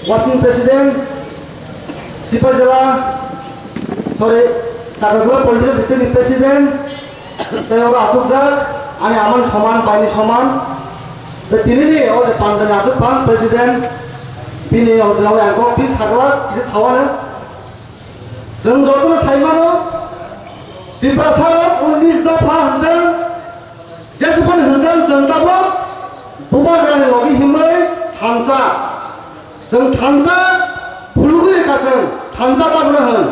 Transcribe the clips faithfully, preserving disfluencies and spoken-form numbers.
Working President, Sipaijala, sorry, Kakrajala Political District ni President, tei oro asukjak ani amani soman, baini soman. Tei tinini o je pandani asuk phang President, bini o je ang kok pi sakla kisa sawano. Chwng jotono sai mano, Tiprasa rok unnish dopha hwnjak, Jesuphan hwnjak chwng tabuk bubagrani logi himwi thansa. Chwng thansa phulugwi rwkha chwng, thansa tabukno hwn.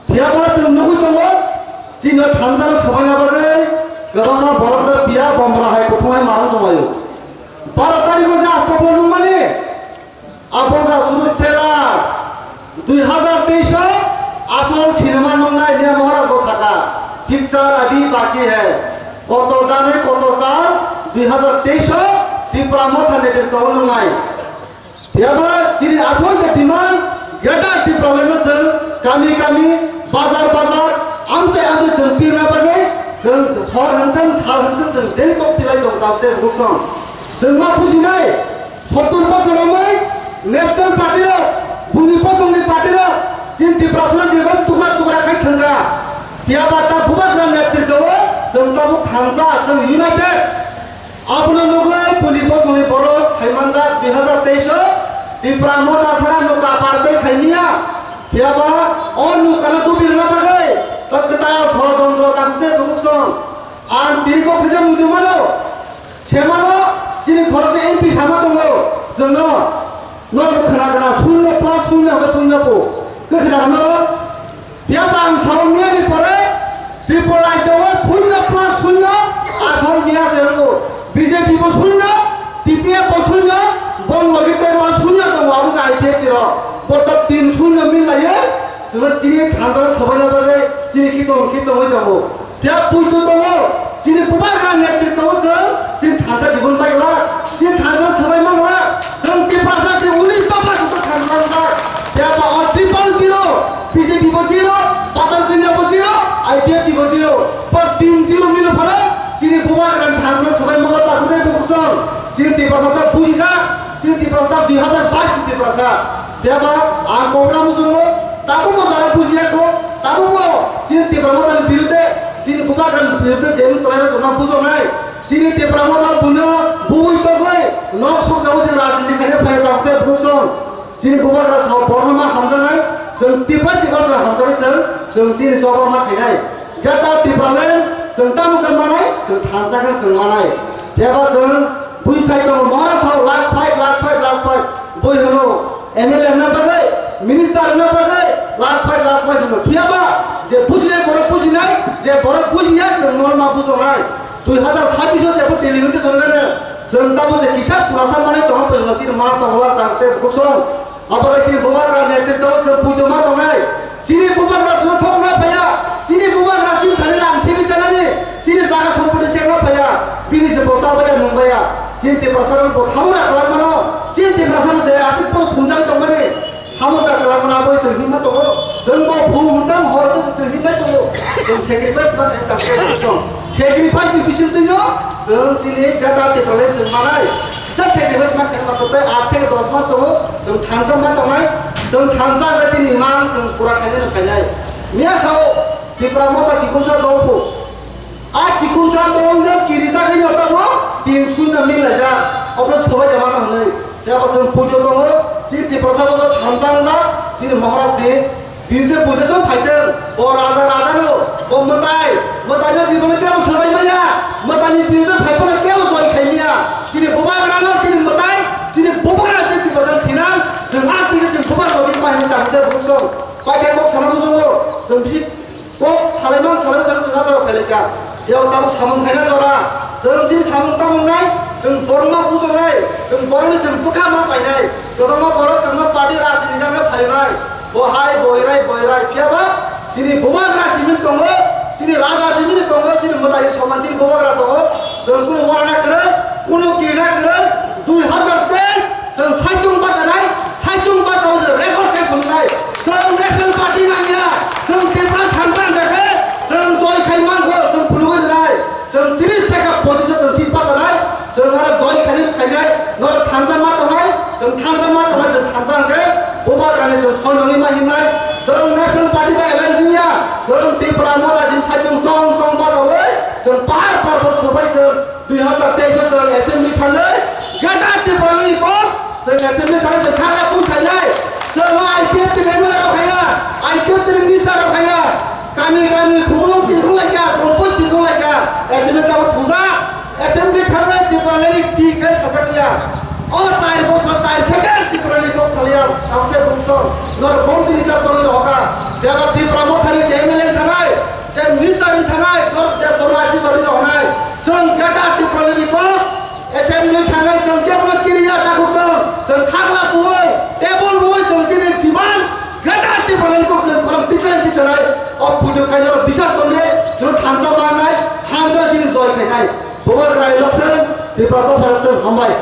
Phiya ba chwng nugwi tongo, chini thansa no swbaina bagwi kwbangma borok da biya bomra hai kuthumai manwi tonglaio. Baro tarikh o je astopor nungmani, Abo wngkha suru trailer. Dui hazar teis o asol cinema nungnai Miya Maharaj bo saka, picture abhi baki hai. Koto jane koto sal dui hazar teis o Tipra Motha netrito o nungnai. Phiaba chini asol je demand Greater Tipraland no chwng kami kami, bazar bazar, amchai amchai chwng pirna bagwi chwng hor hwnthang sal hwnthang chwng daily kok pilai tong tao tei bukhuk song. Chwng ma bujinai, sottur bosor romwi National Party rok, buni bosongni party rok, chini Tiprasano jeba tukra tukra khai thangkha. Phiaba ta bubagra netrito o chwng tabuk thansa, chwng united. Abono nugwi buni bosongni borok saimanjak dui hazar teis o Tipra Motha sara nokha par tei khaimiya. Phiaba o nokhano tubirna bagwi ta kwtal sorojontro tangte bukhuk song. Ang tini kok thajak nugwi mano. Semano chini khoroksa M P sama tongo, chwngno norok khna khna shunyo plus shunyo hwnkhe shunyo po. Khe khna khna norok? Phiya ba ang sao miya ni pore Tripura rajyo o shunyo plus shunyo asol miya se wngo. B J P bo shunyo, T P F bo shunyo, bong logi tei bo shunyo tongo, abo khe I P F T rok. Bo to tin shunyo min laiyo, chwngno chini thansa sabaina bagwi chini khitong khitong oi tongo. Phiya puitu tongo, chini bubagra netrito o chwng, chini thansa jibon bai glak, chini thansa swbai man glak, chwng Tiprasa chini uni topla joto thansa wngkha. Phiya ba o triple zero, B J P bo zero, Patal Kanya bo zero, I P F T bo zero. Pura team zero mino phano, chini bubagra thansa swbai man glak ta kudai bukusong. Chini Tiprasa ta bujijak, chini Tiprasa ta dui hazar bais ni Tiprasa. Phiya ba ang program muchungo, tabukbo jara bujiya kho, tabukbo chini Tipra Mothani birudde, chini bubagrani birudde je wng tongnai rok chwngno bujonai. Chini Tipra Motha buino bui togwi nok sokjagwi chwng rajniti khaina phai tabuk tei buksong. Chini bubagra sao borno ma hamjaknai, chwng Tipra Tipra chwng hamjaknai chwng, chwng chini choba ma khainai. Greater Tipraland chwng tamo khe manai, chwng thansa khe chwng manai. Phiya ba chwng bui thai tongo, Maharaj sao last fight, last fight, last fight. Bui hwno, M L A wngna bagwi, minister wngna bagwi, last fight, last fight hwno. Phiya ba je bujinai borok bujinai, je borok bujiya chwng norok ma bujonai. Dui hazar sabbish o jebo delimitation gane, chwng tamo je kisa pulasa manai tongo, pulasa chini mana tongo, tang tei buksong. Abo khe chini bubagra netrito o chwng puito ma tongnai. Chini bubagra chwng thokna phaiya, chini bubagra chini thani rang segwi chanani, chini jaga sompoti chekna phaiya, bini se bo chabaiya nungbaiya. Chini Tiprasa rok bo thamu na kwlangmano, chini Tiprasa rok je aswk bo thumjagwi tongmani, thamu na kwlangmano abo chwng himma tongo. Chwng bo phung hwntang hor tei chwng himlai tongo. Chwng sacrifice ma khe tang khe chwng sacrifice ni bising twino chwng chini Greater Tipraland chwng manai. Kisa sacrifice ma khaima tongo tei aat theke dos mas tongo, chwng thansa ma tongnai, chwng thansa hwnkhe chini imang chwng pura khainai no khainai. Miya sao Tipra Motha chikonsa dol pho. A chikonsa dol no kirijak hai no tamo tin shunyo min laijak. Obo sobai da mano hwnwi. Tei abo chwng pujo tongo, chini Tiprasa bo thansa wngjak, chini Maharaj ni Bini tei bujo song phaitwng, o raja, raja no, o mwtai, mwtai no jiboni tei bo swbai maya, mwtai ni bini tei phai phano tei bo joy khai maya. Chini bubagra no, chini mwtai, chini bubagra chini Tiprasa thinang, chwng a tike chwng bubagra rok bai hinwi tamo tei bujo song. Pai khe kok sana muchungo, chwng bisi kok salai man, salai man, salai man, chwng a jora phai lai kha. Yao tabuk samung khaina jora, chwng chini samung tamung nai, chwng borok no bujo nai, chwng borok ni chwng bwkha ma painai, kwbangma borok kwbangma party rajniti gana phainai. Bo hai boirai boirai phiya ba chini bubagra simi tongo, chini raja simi tongo, chini mwtai soman chini bubagra tongo. Chwng kunu warna kwrwi, kunu kirna kwrwi, dui hazar teis chwng saichung bachanai, saichung bachao chwng record khe phunuknai. Chwng National Party nangya, chwng Tipra thansa hwnkhe chwng joy khai mangkho, chwng phunugwi rwnai. Chwng tris theka pochis o chwng seat bachanai, chwng aro joy khainai khainai, norok thansa ma tongnai, chwng thansa ma tongnai, chwng thansa hwnkhe Chwng sonogwi ma himnai, chwng National Party bai alliance wngya, chwng Tipra Motha sim saichung chong chong bachawi, chwng pahar parbot sobai chwng dui hazar teis o chwng assembly thangwi, Greater Tipraland ni kok chwng assembly thangwi chwng khakla pusainai, chwng I P F T ni M L A rok haiya, I P F T ni minister rok haiya, kami kami khumulwng chirkhung laikya, kompoi chirkhung laikya, assembly chabo thujak. Assembly thangwi Tipraland ni twi khe sajak ya. O char bosor char second Tipraland ni kok saliya. Ang tei bumsong. Nor bomti ni tak tongwi rohoka. Beba Tipra Motha ni je M L A thanai, je minister thanai, nor je borma si bari rohonai. Chwng Greater Tipraland ni kok assembly thangwi chwng kebono kiriya takhuk chwng. Chwng khakla buwi, table buwi chwng chini demand Greater Tipraland ni kok chwng khorang bisai bisanai. O puitu khai nor bisas tongde, chwng thansa manai, thansa chini joy khainai. Bubar rai lokthang, Tipra tongthang, hambai.